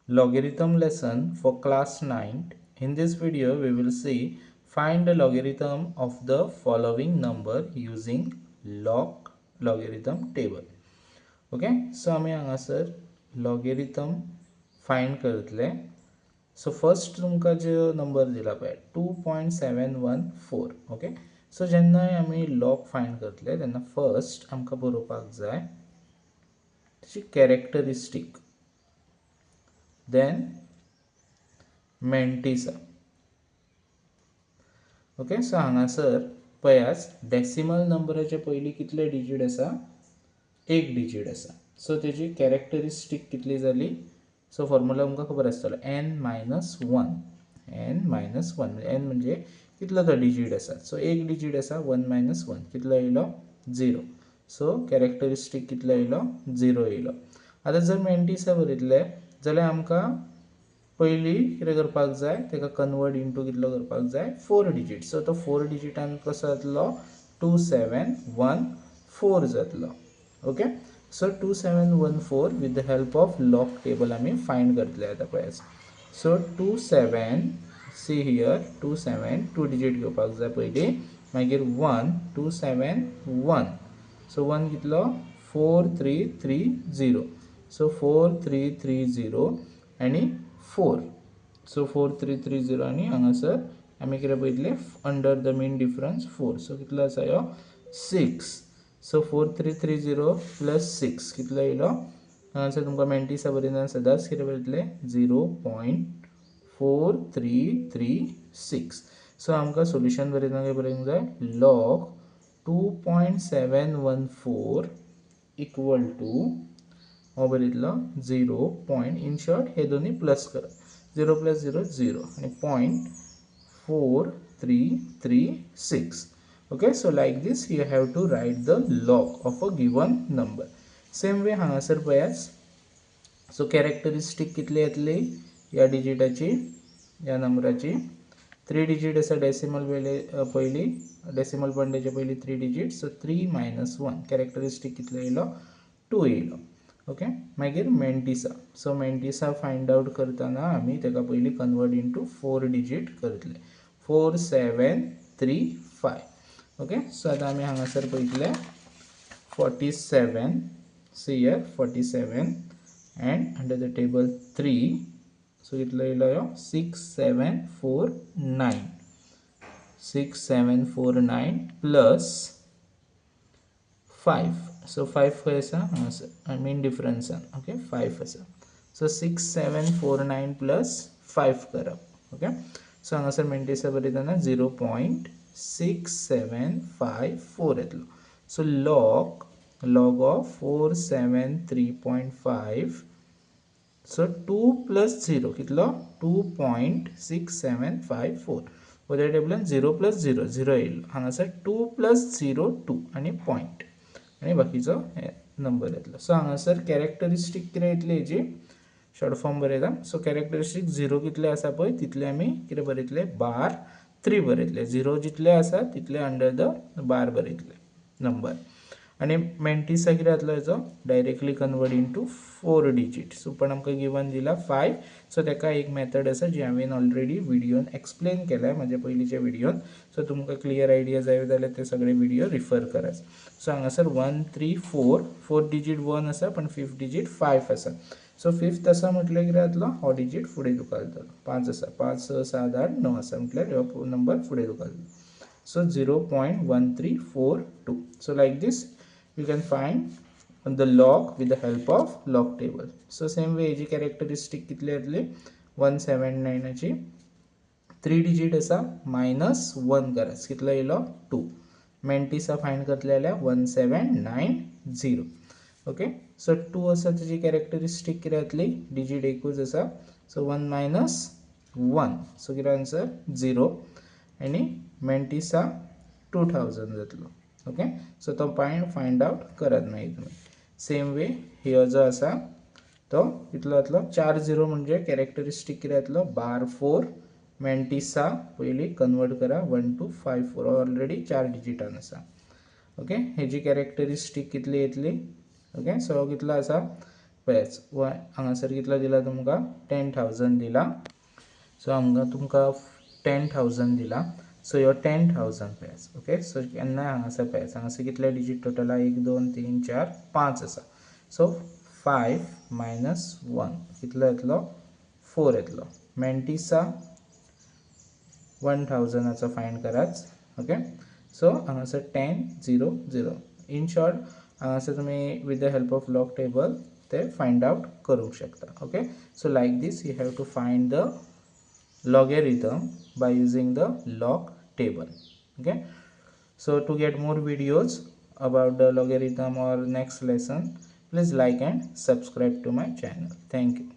Logarithm lesson for class 9. In this video we will see find the logarithm of the following number using log logarithm table. Okay, so आमी हांगासर logarithm find करतले. So first तुमकां जो number दिला पळय 2.714. Okay, so जेन्ना आमी log find करतले तेन्ना फर्स्ट आमकां बरोवपाक जाय ताची कॅरेक्टरिस्टीक, then mantissa. Okay, सो हांगासर पळयात डेसिमल नंबराचे पयलीं कितले डिजीट आसा, एक डिजीट आसा. सो तेजी कॅरेक्टरिस्टीक कितली जाली, सो फॉर्मुला तुमकां खबर आसतलो n minus one, n minus one म्हणजे एन म्हणजे कितलो तो डिजीट आसा. सो एक डिजीट आसा, वन मायनस वन कितलो येयलो, झिरो. सो कॅरेक्टरिस्टीक कितलो येयलो, झिरो येयलो. आतां जर मेंटिसा बरयतले जाल्यार आमकां पयलीं कितें करपाक जाय, ताका कन्वर्ट इंटू कितलो करपाक जाय, फोर डिजीट. सो तो फोर डिजिटान कसो जातलो, 2714 जातलो. Okay, so 2714 with the help of log table आमी फायंड करतले आतां पळयात. सो 27, सी here 27, 2 digit घेवपाक जाय पयलीं, मागीर 1 2 7 1. सो 1 कितलो, 4 3 3 0. सो 4 3 3 0 आनी 4. सो 4 3 3 0 आनी हांगासर आमी कितें पळयतले, under the mean difference 4. So कितलो आसा ह्यो, 6. सो 4 3 3 0 प्लस 6 कितलो येयलो, हांगासर तुमकां मेंटिसा बरयतना सदांच कितें बरयतले, 0.4336. सो आमकां सोल्युशन बरयतना कितें बरोवंक जाय, लॉग 2.714 इक्वल टू हो बरयतलो 0 पॉयंट, इन शॉर्ट हे दोनूय प्लस करप, 0 प्लस 0 0 आनी 0.4336. Okay, so like this you have to write the log of a given number. Same way हांगासर पळयात, सो कॅरेक्टरिस्टीक कितली येतली ह्या डिजिटाची, ह्या नंबराची, 3 डिजीट आसा डेसिमल पयली, डेसिमल पॉयंटाच्या पयली 3 डिजीट. सो 3 मायनस 1 कॅरेक्टरिस्टीक कितलो येयलो, 2 येयलो. ओके, मागीर mantissa. So mantissa find out करतना आमी ताका पयलीं कन्वर्ट इंटू 4 डिजीट करतले, 4 7 3 5. ओके, सो आतां आमी हांगासर पळयतले 47, see here 47 and under the table 3. So कितलो येयलो ह्यो, 6 7 4 9, 6 7 4 9 प्लस 5. सो 5 खंय आसा, हांगासर, I mean डिफरन्सान. ओके, 5 आसा. सो 6 7 4 9 प्लस 5 करप. ओके, सो हांगासर मेंटिसा बरयतना 0.6754 येतलो. So log of 473.5. So 2 plus 0 कितलो, 2.6754. वयल्या टेबलान 0 प्लस 0 0 येयलो, हांगासर 2 प्लस 0 2 आनी पॉयंट आनी बाकीचो नंबर येतलो. सो हांगासर कॅरेक्टरिस्टीक कितें येतली हेजी, शॉर्ट फॉर्म बरयता. सो कॅरेक्टरिस्टीक 0 कितले आसा पळय तितले आमी कितें बरयतले, बार 3 बरयतले. 0 जितले आसा तितले अंडर the बार बरयतले नंबर. आनी मेंटिसा कितें जातलो हेजो, directly convert into 4 digit. So पण आमकां गिवन दिला 5. सो ताका एक मेथड आसा जी हांवें ऑलरेडी व्हिडियोन एक्सप्लेन केल्या म्हाज्या पयलींच्या व्हिडियोन. सो तुमकां क्लियर आयडिया जाय जाल्यार ते सगळे व्हिडियो रिफर करात. सो हांगासर 1 3 4, 4 डिजीट 1 आसा पण फिफ्थ डिजीट 5 आसा. सो फिफ्थ आसा म्हटल्यार कितें जातलो, हो डिजीट फुडें धुकलतलो, 5 आसा, 5 6 7 8 9 आसा म्हटल्यार हो नंबर फुडें धुकलतलो. So 0.1342. So like this you can find the log with the help of log table. So same way हेजी कॅरेक्टरिस्टीक कितली येतली, 179 3 डिजीट आसा, मायनस 1 करात, कितलो येयलो, 2. मेंटिसा फायंड करतले जाल्यार 1790. ओके, सो 2 आसा तेजी कॅरेक्टरिस्टीक कितें जातली, डिजीट एकूच आसा, सो 1 मायनस 1, सो कितें आन्सर 0 आनी मेंटिसा 2000 जातलो. ओके, सो तो पॉयंट फायंड आवट करात मागीर तुमी. सेम वे ह्यो जो आसा तो कितलो जातलो, 4 0 म्हणजे कॅरेक्टरिस्टीक कितें जातलो, बार 4 मेंटिसा पयलीं कन्वर्ट करा 1 2 5 4, ऑलरेडी 4 डिजिटान आसा. ओके, हेजी कॅरेक्टरिस्टीक कितली येतली, ओके, सो कितलो आसा, पळयात हांगासर कितलो दिला तुमकां 10,000 दिला. सो हांगा तुमकां 10,000 दिला. सो ह्यो 10,000 पळयात. ओके, सो केन्नाय हांगासर पळयात हांगासर कितले डिजीट टोटल आहा, 1 2 3 4 5 आसा. सो 5 मायनस 1 कितलो येतलो, 4 येतलो. मॅन्टिसा 1000 फायंड करात. ओके, सो हांगासर 10 0 0. इन शॉर्ट हांगासर तुमी with the help of log table ते फायंड आउट करूंक शकता. Okay, so like this you have to find the logarithm by using the log table. Okay, so to get more videos about the logarithm or next lesson, please like and subscribe to my channel. Thank you.